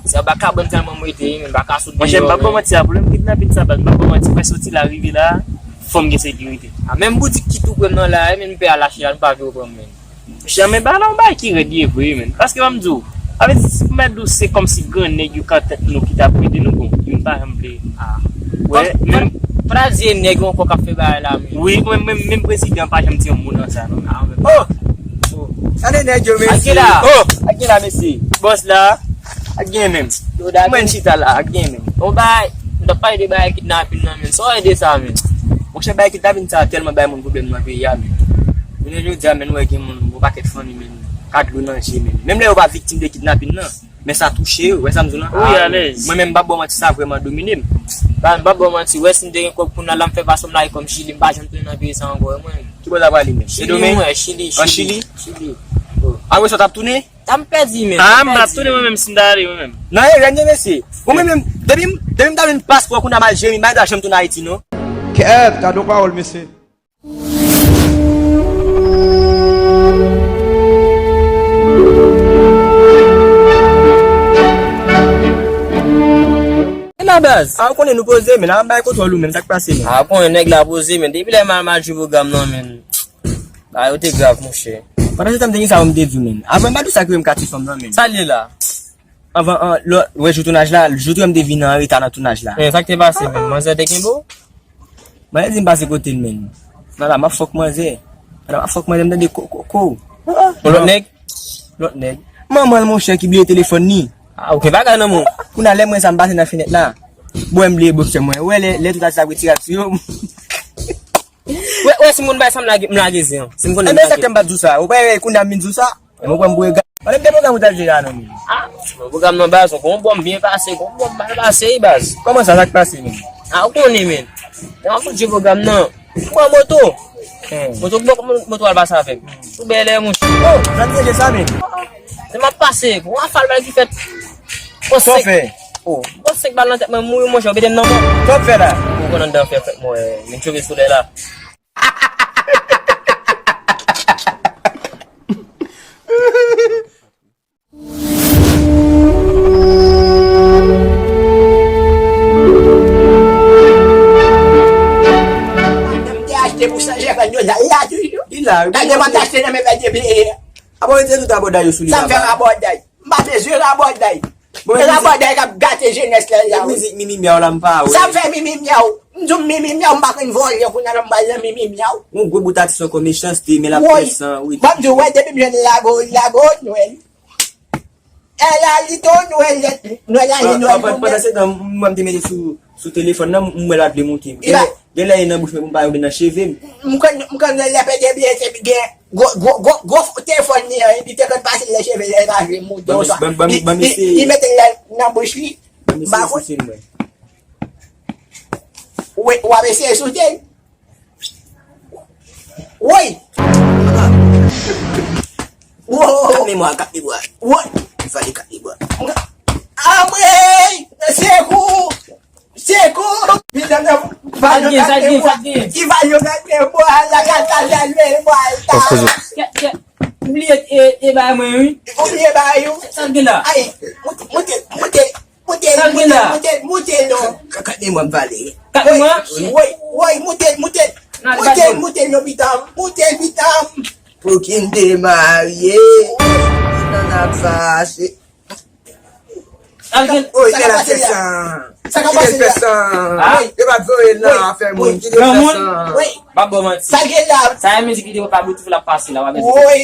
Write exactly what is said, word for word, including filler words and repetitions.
Se anba kabann sèlman m rete, men m pa ka sot deyò. Monchè, m p ap ba w manti, a pwoblèm kidnapin sa, baz. M p ap ba w manti, mwen soti la, rive la, fò m gen sekirite. A, menm boutik ki tou pre m nan la, men m pè al achte la, m pa vle w pran m, men. Monchè, men ba la yon bagay ki rèd ye vre, men. Paske ban m di w, avè di, si m mèt di w, se kòmsi gran nèg yo ka tèt nou ki t ap ede nou, bon, yo pa janm vle. A. Wè, men. Fò ta di e nèg yo ankò k ap fè bagay la, men. Wi, mwen, mwen, menm prezidan pa janm di yon mo nan sa, non. A, men. Oh! Gade nèg yo, mesye. Ak gen la. Oh! Ak gen la, mesye. Bòs la. Ak gen menm. Mwen chita la, ak gen menm. Bon, bay, m t ap pale de bagay kidnapin nan, men. Sa w ede sa, men? Monchè, bagay kidnapin sa tèlman bay moun pwoblèm nan peyi a, men. Jounen jodi a, men, nou wè gen moun, yon pakèt fanmi, men, ka dlo nan je, men. Menm lè yo pa viktim de kidnapin nan, men sa touche yo, wè sa m di w lan? Wi, alèz. Mwen menm, m p ap ba w manti, sa vrèman domine m. Ba, m p ap ba w manti, wè, si m te gen kòb kounye a la, m fè paspò m lage kò m Chili, m pa janm tounen nan peyi sa ankò, wè, mwen. Ki bò w t ap prale, men? Chili, mwen, Chili. An Chili? Chili. Oh. Apre sa, w t ap tounen? Sa m pèdi, men. A, m t ap tounen mwen menm si m ta ale mwen menm. Nan erè m ye, mesye. Bon, mwen menm, depi m, depi m ta jwenn paspò kounye a m al jere, m pa janm tounen Ayiti, non. Kèt, gade yon pawòl, mesye. E la baz. A, ou konnen nou poze, men la, m bay kontwòl ou, men sa k pase, men. A, ou konnen nèg la poze, men. Depi lè m al, m al jwe pwogram nan, men. Bagay yo te grav, monchè. Pandan se tan m te gen sa yo m te di w, men. Avan m pa di w sa ki rele m ka ti fanm nan, men. Sa l ye la? Anvan, an, lò, wè jou tounaj la, jou tou m te vin an reta nan tounaj la. Men, sa k te pase, men? Manzè te kenbe w? Manzè di m pase kote l, men. Nan la, m ap fòk manzè. Nan la, m ap fòk manzè, m tande ko, ko, ko. Yon lòt nèg? Lòt nèg. Manman l, monchè, ki bliye telefòn li. A, oke, bagay nan men w. Kounye a, lè m wè sa, m pase nan fenèt la. Bon, m bliye bòksè mwen. Wè, lè, lè tout ati ap retire ati yo. Wè, wè, si m konn bay sa, m lage, m lage zen an. Si m konn. Enben, sa k fè m pa di w sa? Ou pa wè kounye a m vin di w sa? E mwen pran m pou ega. Mwen menm de pwogram ou t ap jwe la non, men. A, bon, pwogram nan baz, gon bò m byen pase, gon bò m mal pase, wi baz. Kòman sa, sa k pase, men? A, ou konnen, men. Lè m ap fout jwe pwogram nan, m pran moto. Hmm. Moto, moto, moto al pase avè m. Sou bèlè, monchè. Oh, jan m te jwe sa, men. Lè m ap pase, gon rafal bal ki fèt. Sa w fè? Oh, gon senk bal nan tèt mwen, m mouri, monchè, ou pede m nan mò. Sa w fè la? Ou konn anndan fè fèt, mwen, vin chove solèy la. Madam te achte pou san jèvan dola, li la toujou. Li la, wi. Gade, mwen t achte nan men mèt de peye. Abòday, tout abòday yo sou li. Sa m fè abòday? M pa bezwen abòday. Bon, e la bòdèy k ap gate jenès la, la, wi. Mizik Mimi Myaw la, m pa wè. Sa m fè Mimi Myaw? M di w Mimi Myaw, m pa konn vòlè, kounye a la m pral nan Mimi Myaw. Yon gwo bout atis ankò, Mechanste, men l ap fè san, wi. Bon, m di w, wè, depi m jwenn Lago, Lago, Nwèl. E la, li tou, Nwèl, Nwèl ale, Nwèl tounen. Pandan se tan, m, m te mete sou, sou telefòn nan, m wè l ap vle moute. Gen lè, gen lè e nan bouch mwen, m pa wè nan cheve m. M konn, m konn lè pede byen, se gen gwo, gwo, gwo, gwo telefòn li an, epi te konn pase l nan cheve l, lè l pa vle moute oswa li, li, li mete l nan, nan bouch li. M pa konn. Wi, w ap eseye soute l. Woy! Woy! Kat memwa, kat memwa. Woy! Li fale kat memwa. Anmwey! Sekou! Sekou! Medam nan, sa l gen, sa l gen, sa l gen? Ki va yo gade bwal la, gade sa l gen bwal la. Kèt, kèt. Ou bliye, e, e bay mwen, wi. Ou bliye bay ou? Sa l gen la? Ay, moute, moute, moute, moute, moute, moute, non. Kat memwa m pale. Kat memwa? Woy, woy, moute, moute, moute, moute, non, pitan, moute, pitan. Pou ki n te marye, nan n ap fache. Sa l gen? Woy, sa k ap pase la? Sa k ap pase la? Kite l fè san. Yo pa t voye l nan afè moun. Kite l fè san. Woy. M ap ba w manti. Sa l gen la? Sa e mizik li te pran pa Bluetooth l ap pase la, w ap ede. Woy.